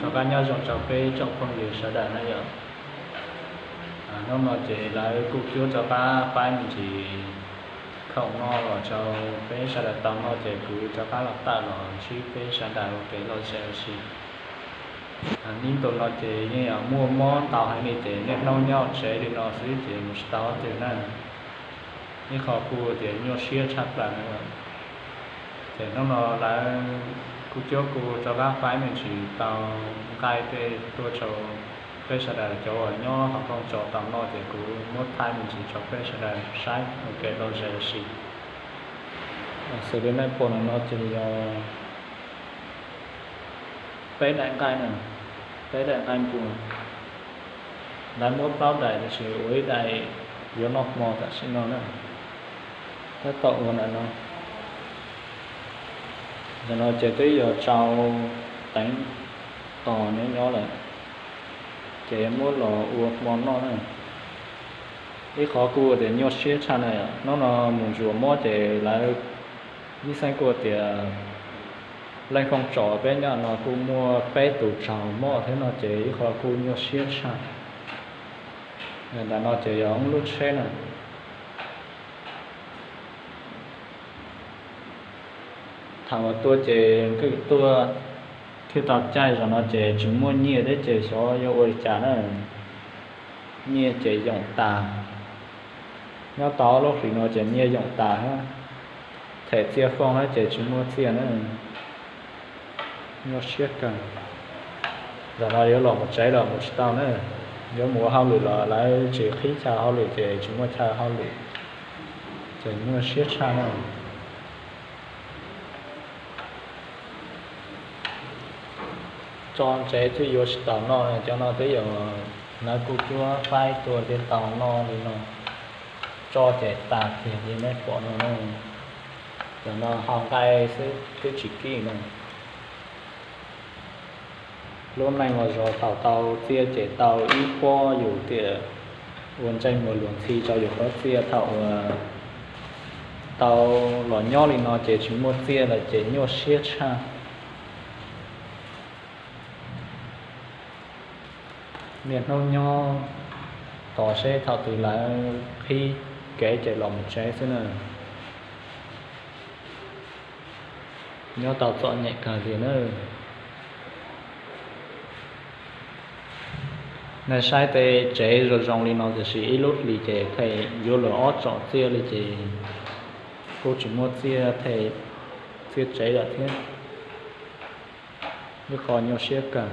Rov qab nyob zoo rau peb tsoom phooj ywg sawv daws na yom. Hnub no ces lawv kuj cuab rov qab faib me ntsis khoom noj los rau peb sawv daws tau noj ces kuv rov qab los tawm los ntsib peb sawv daws ua kev lom zem ua si. Ib ntu no ces yeej muaj mob ntau heev li ces niaj hnub nyob tsev li no xwb ces mus tsis tau twg na. Ib qho kuj tias nyuaj siab tshaj plaws na. Ces hnub no lawv kuj cuab kuj rov qab faib me ntsis tau nqaij tej tuaj rau peb sawv daws cov uas nyob hauv nroog tso tau noj ces kuv muab thaij me ntsis rau peb sawv daws saib ua kev lom zem ua si. Xws li nej pom no ces yog peb daim nqaij na, peb daim nqaij npua. Lawv muab plaub daim tiam sis ua ib daim yuav noj hmo tam sim no na. Tab tom ua ntawm no, ntawm no ces twb yuav tsau teev tos nyob nyob lawm, ces yuav muab los ua hmo noj na. Ib qhov kuj tias nyuaj siab tshaj na, hnub no mus ntsuas mob ces lawv ib xeeb kuj tias leej hoob tsom peb nyob no kuj muaj peb tus raug mob thiab no ces ib qho kuj nyuaj siab tshaj. Ntawm no ces yog lub tsheb na. Thaum uas tuaj ces nqwj tuaj thiaj tau caij, zaum no ces tsis muaj nyiaj thiab ces xyov yuav ua li cas na. Nyiaj ces yoom tas, nyob tau ob lub hlis no ces nyiaj yoom tas, them txiaj fooj na ces tsis muaj txiaj na. Nyuaj siab kawg. Zaum no yuav los mus tsev los mus tsis tau na, yuav mus ua hauj lwm los lawv tsis qhib chaw hauj lwm ces tsis muaj chaw hauj lwm, ces nyuaj siab tshaj na. Tso ntsev twb yuav tsis tau noj, cov no twb yog lawv kuj cuab faib tuaj thiaj tau noj li no. Tso ces tas kiag li nej pom no na. Cov no hau nqaij xwb twb tsis kib no. Lub neej los zog thaum tau txiaj ces tau ib pob yus tias ua ntsej muag luag ntxhi rau yus qhov txiaj, thaum uas tau los nyob li no ces tsis muaj txiaj lawm ces nyuaj siab tshaj. Niaj hnub nyob tos seb thaum twg lawv qhib kev ces los mus tsev xwb na. Nyob tau txom nyem kawg li na. Nej saib tej tsev zoo zoo li no tiam sis ib lub hlis ces them yuav luag ob tsom txiaj li ces kuj tsis muaj txiaj them txiaj tsev lawm thiab. Ib qho nyuaj siab kawg.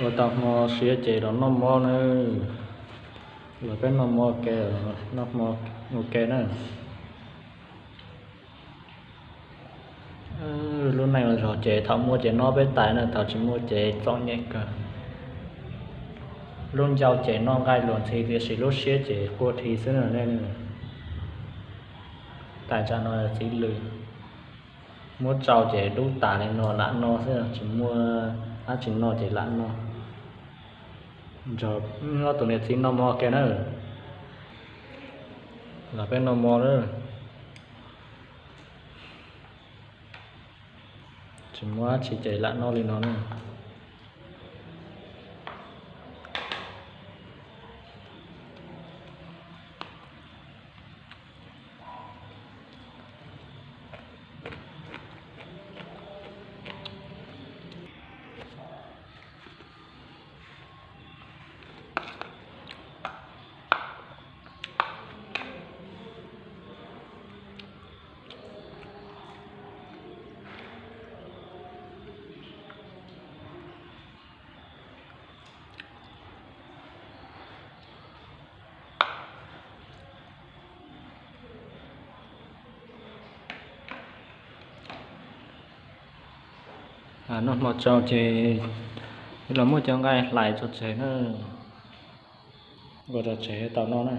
Ua tau hmo siav ces los noj mov na. Los peb noj mov ua ke, noj hmo ua ke na. Lub neej los zog ces thaum muaj ces noj peb tais na, thaum tsis muaj ces txom nyem kawg. Lub ncauj ces noj nqaij luag ntxhi tiam sis lub siab ces quaj dhi xwb na nej. Tais tsam no txiv lws, muab tsau ces dub tas li no lam no xwb, tsis muaj dab tsi noj ces lam no. Nrog ob tug niam txiv noj mov kiag na. Los peb noj mov na. Tsis muaj dab tsi ces lam noj li no na. Noj hmo tsau ces los muab cov nqaij hlais tso tseg na, ua rau tseg tau noj na.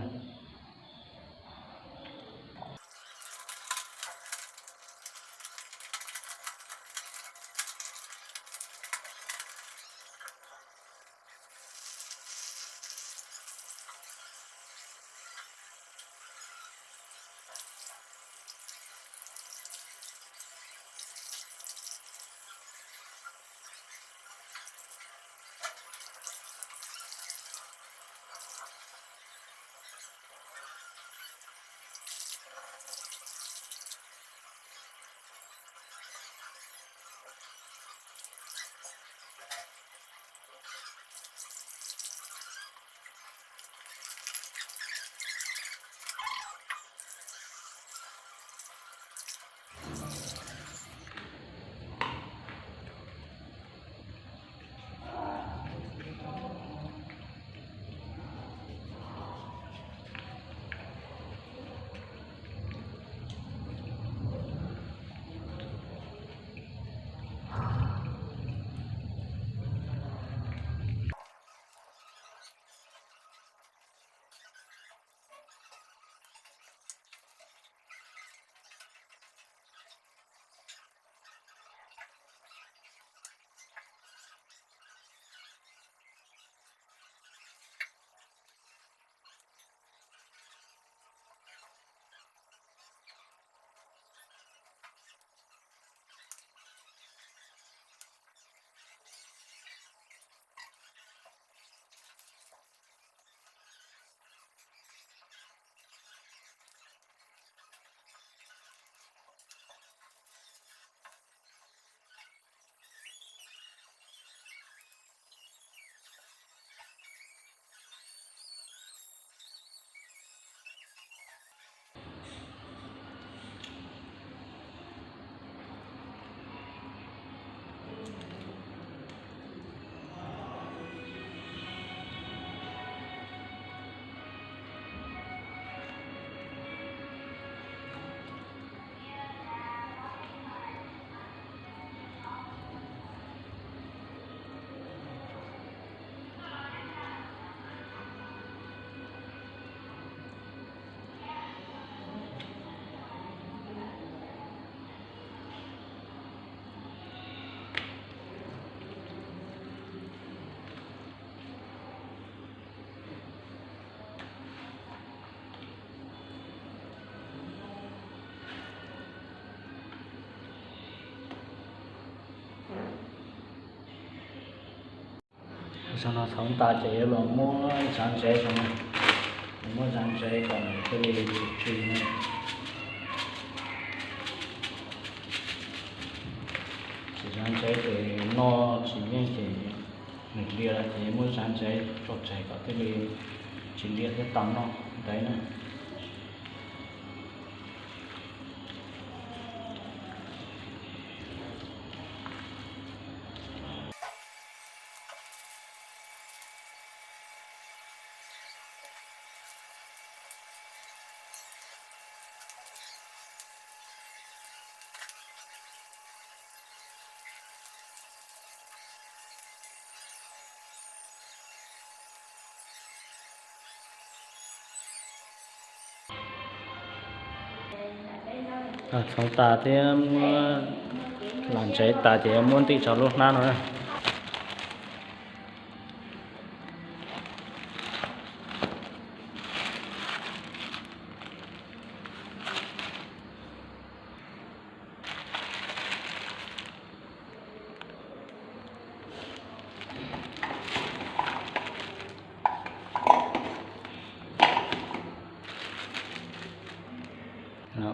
Txog no txhoov tas ces yuav los muab zav ntsev saum no, muab zav ntsev kom nws thiaj li tsis tsw no. Tsis zav ntsev ces noj tsis yeej ces nws liam lawm ces muab zav ntsev tso tseg kom thiaj li tsis liam thiab tau noj ntawd na. Txhoov tas thiab muab lam ntsev tas ces muab ntim tso lub hnab no na.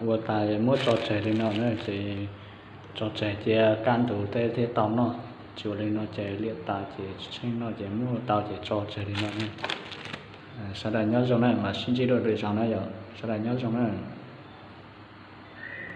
Ua tas muab tso tseg li no na ces tso tseg cia kaj ntug tej thiaj tau noj. Tsis ua li no ces liam tas ces tsis tsheej noj ces muab tau ces tso tseg li no na. Sawv daws nyob zoo na, mas sib ntsib dua lwm zaus na yom, sawv daws nyob zoo na.